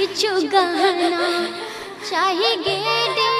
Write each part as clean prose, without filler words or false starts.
किछु गहना चाही गेडे।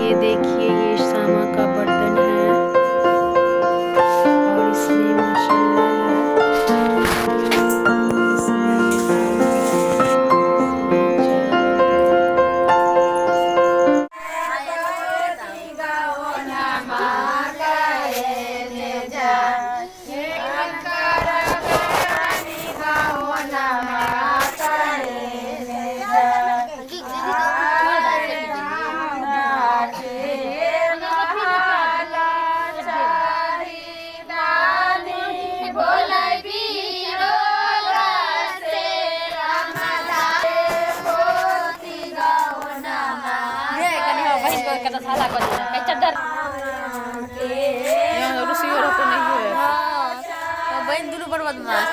ये देखिए, ये सामा का बर्तन है और इसमें माशाअल्लाह है। इसमें बहन दुनू बड़ बदमाश।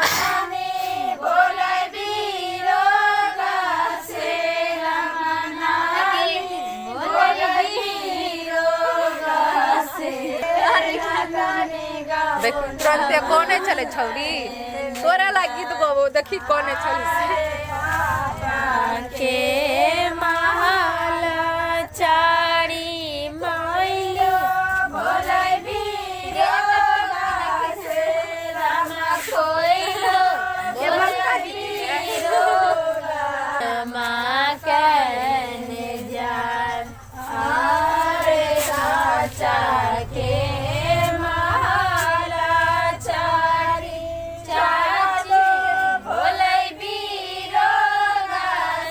देख तुरंते कोने चले छौरी, तोरा ला गीत गबो, देखी कोने चली से। के माला चारी माइलो भोलाई माँ कहने जान आरे चाचा के माला चारी चाची भोलाई बीरो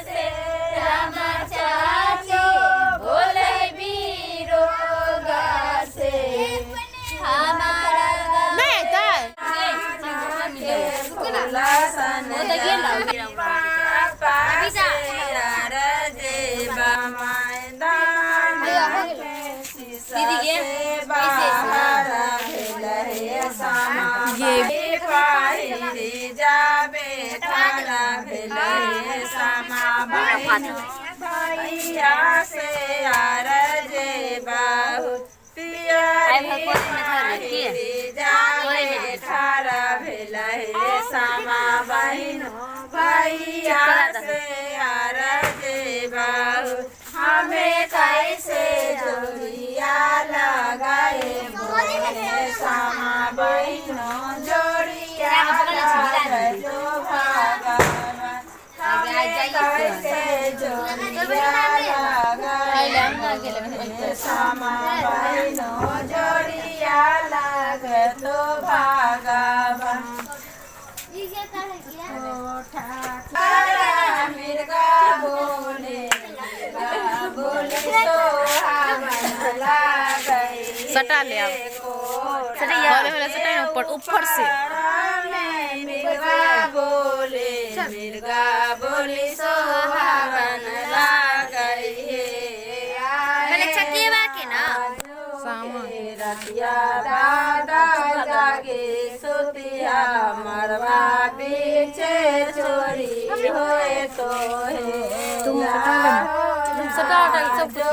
से रामा चाची भोलाई बीरो से हमारा नहीं हमें कैसे जोड़िया लगाए बोले सामा बहनों जोड़िया जो भगवान हमें कैसे जोड़िया लगाए सामा बहनों जोड़िया लग तो भगवान। सटा ले अब। सटैया वाला सटा ना ऊपर ऊपर से। मिर्गा बोले मिर्गा बोली सोहावन लागई हे। पहले चकेवा के ना सामा रतिया दादा जागे सुतिया मरवा पीछे चोरी होए तो हे। तुम सटा ले, तुम सटा हटा सब कुछ।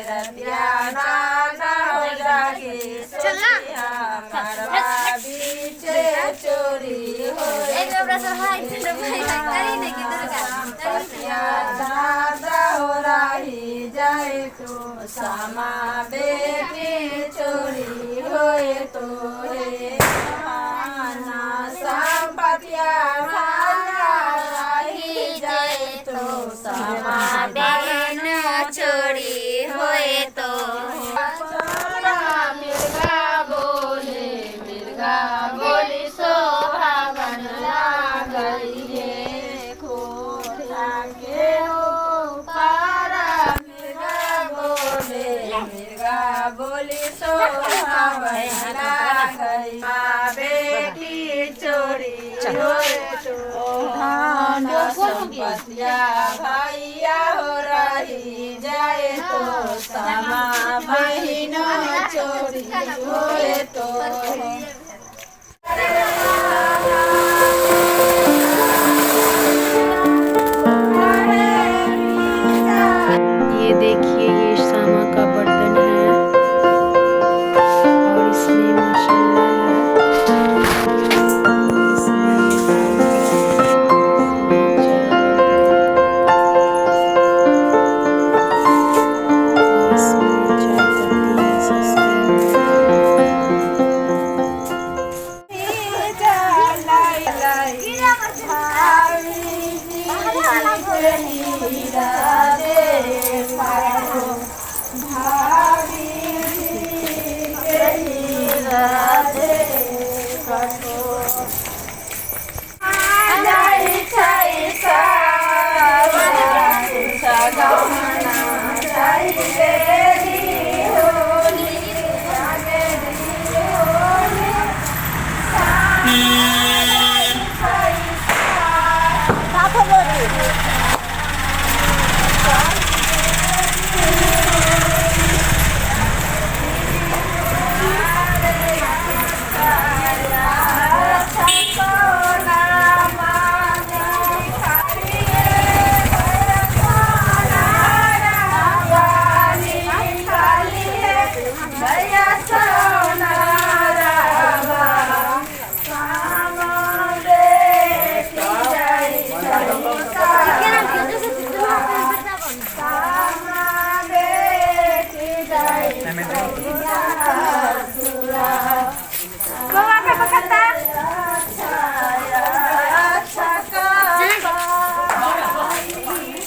रतिया दादा जागे सुतिया मरवा पीछे चोरी होए। एक बार सब हाय चलो भाई करी नहीं कि दुर्गा पतिया दादा हो रही जाए तो सामा बेटी चोरी होए तो हे। ना संपतिया भाला रही जाए तो सामा बहन चोरी होए तो। मिर्गा बोले मिर्गा बोली सोहावन लागई हे। खोटा के पारा मिर्गा बोले मिर्गा बोली सोहावन लागई। माँ बेटी चोरी होए तो धान संपतिया भैया हो रही जाए तो सामा बहिना चोरी होए तो। ये देखिए ये सामा का बर्तन है और इसमें माशाल्लाह है। इसमें दाल है, इसमें चावल है और इसमें चाय पत्ती है सस्ते।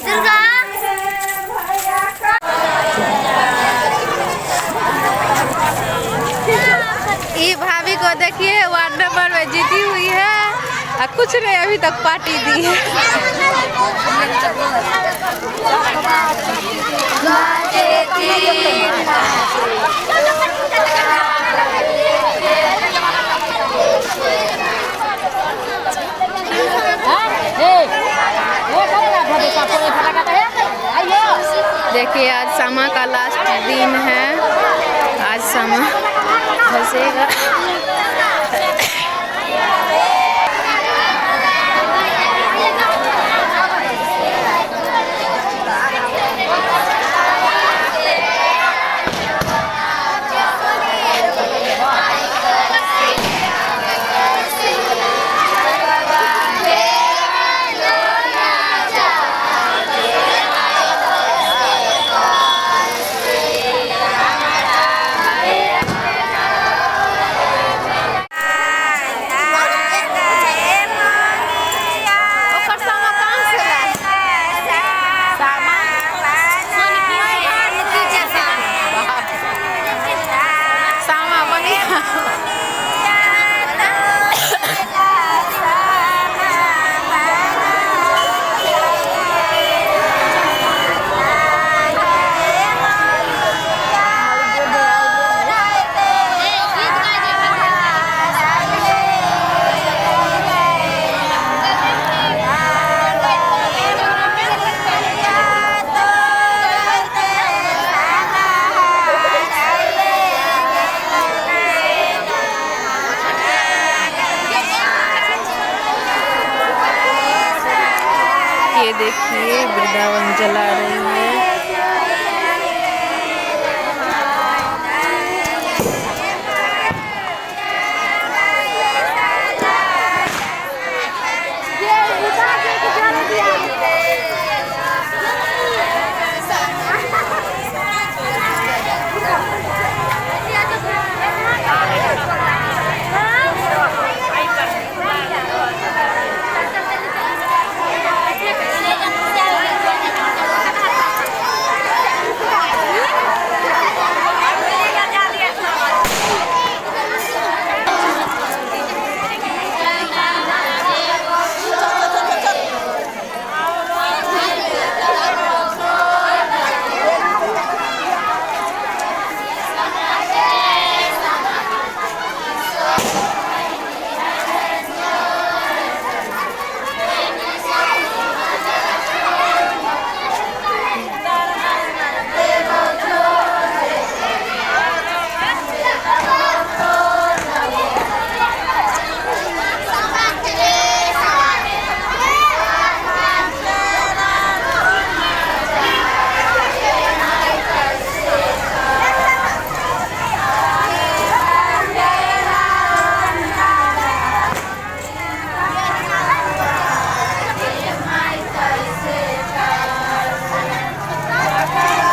दुर्गा ये भाभी को देखिए वार्ड नंबर में जीती हुई है और कुछ नहीं अभी तक पार्टी दी है। देखिए आज सामा का लास्ट दिन है, आज सामा फंसेगा। ये देखिए वृंदावन जला रही है।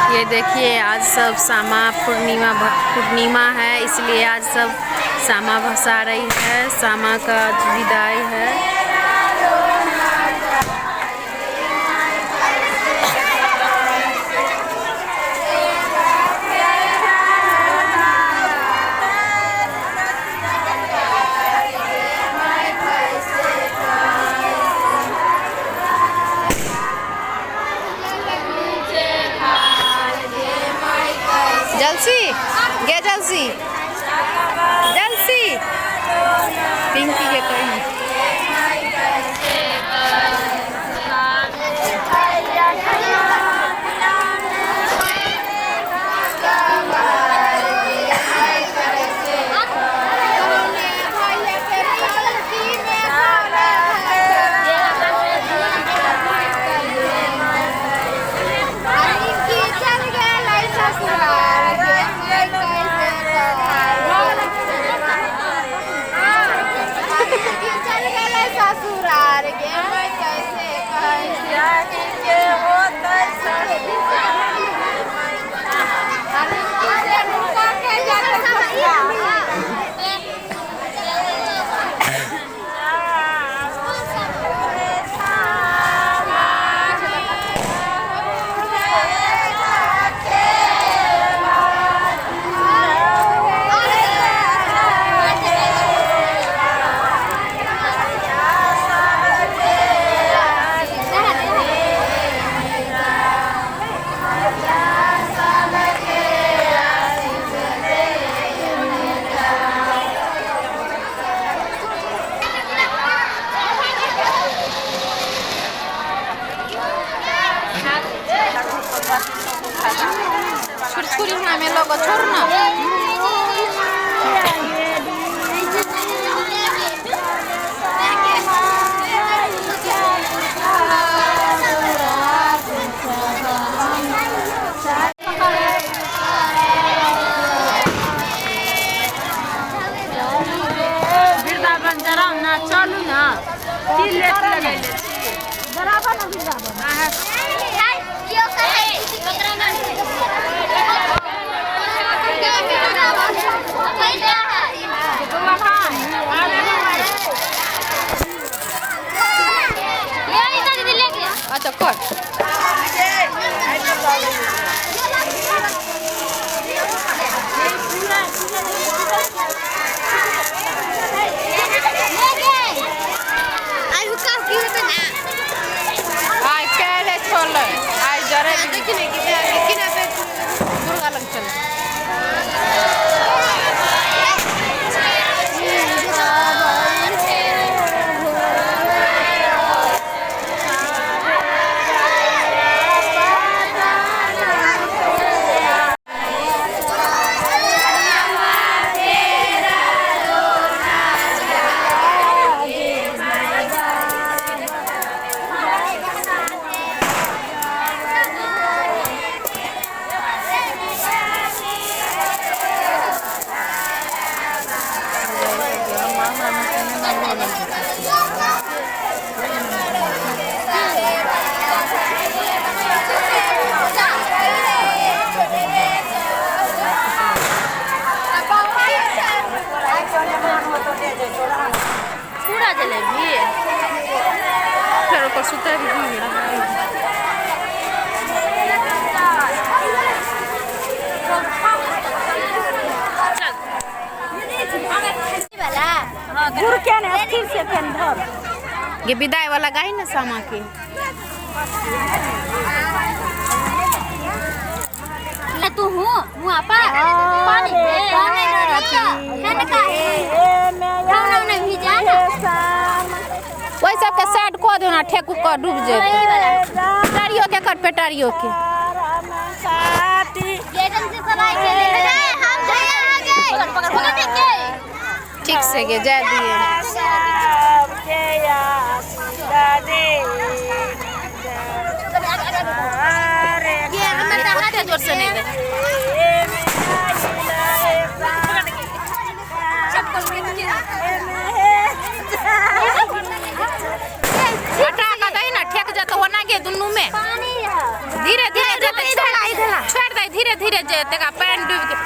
ये देखिए आज सब सामा पूर्णिमा पूर्णिमा है, इसलिए आज सब सामा भसा रही है। सामा का आज विदाई है। जलसी गे जलसी जलसी पिंकी के कहीं छुरछुरी में लोग छोड़ ना। वृंदावन जरा ना चलू ना की लेट लगैले छी बराबर ना वृंदावन। अच्छा कर आई कैले छोल आई जरे देखी नहीं कि ना पे दुर्गा लग चले। पूरा जलेबी फिर ओकर सुतरि दिहे। गुड़ के ने स्थिर से फेन धर। ये विदाई वाला गाय ना सामा के। ले तू हूँ मुँह पर पानी दे ठंड का है खाना उना भीजा ना। ओहि सबके साइड कऽ दो ना, ठेकू कऽ डूब जेतै। वही वाला। पेटारियो के कर, पेटारियो के। ये जन से सवाई के ले ले हम गए आ गए पकड़ पकड़ के ठीक से गे जाय दिए। ये हमर तो हाथ ओते जोर से नहीं दे। हटा कऽ दही ना, ठेक जेतौ ओना गे दुनू में। पानी है। धीरे धीरे जेतै, छोड़ि दही, धीरे धीरे जेतै, पानि डूबि के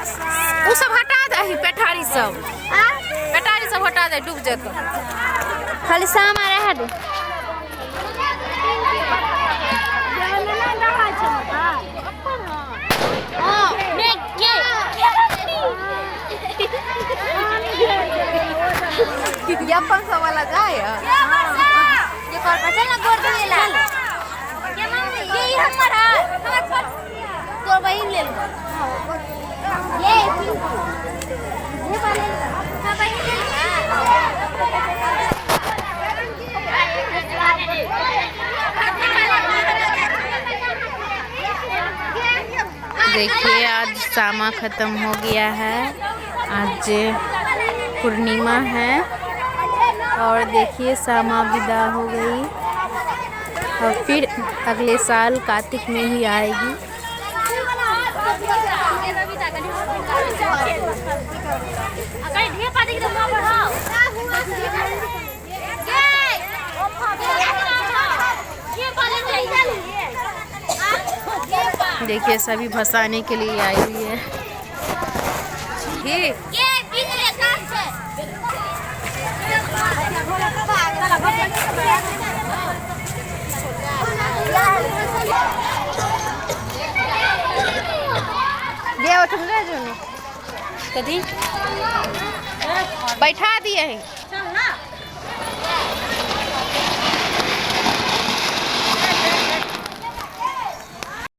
उ सब हटा दही, पेठारी सब, पेटारी सब हटा दही, डूब जेतौ। खाली सामा रह दे। हां मैं के ये अपन सब वाला गाय है। ये कर बचल ना गोर धोएला। ये मम्मी ये हमर है, हमर छोट तोर बहिन ले लो। ये ये वाले हां बहिन ले लो। देखिए आज सामा ख़त्म हो गया है, आज पूर्णिमा है और देखिए सामा विदा हो गई और फिर अगले साल कार्तिक में ही आएगी। देखिए सभी भसाने के लिए आई हुई है। ठीक ये उठ ले जो ने कथी बैठा दिए हैं।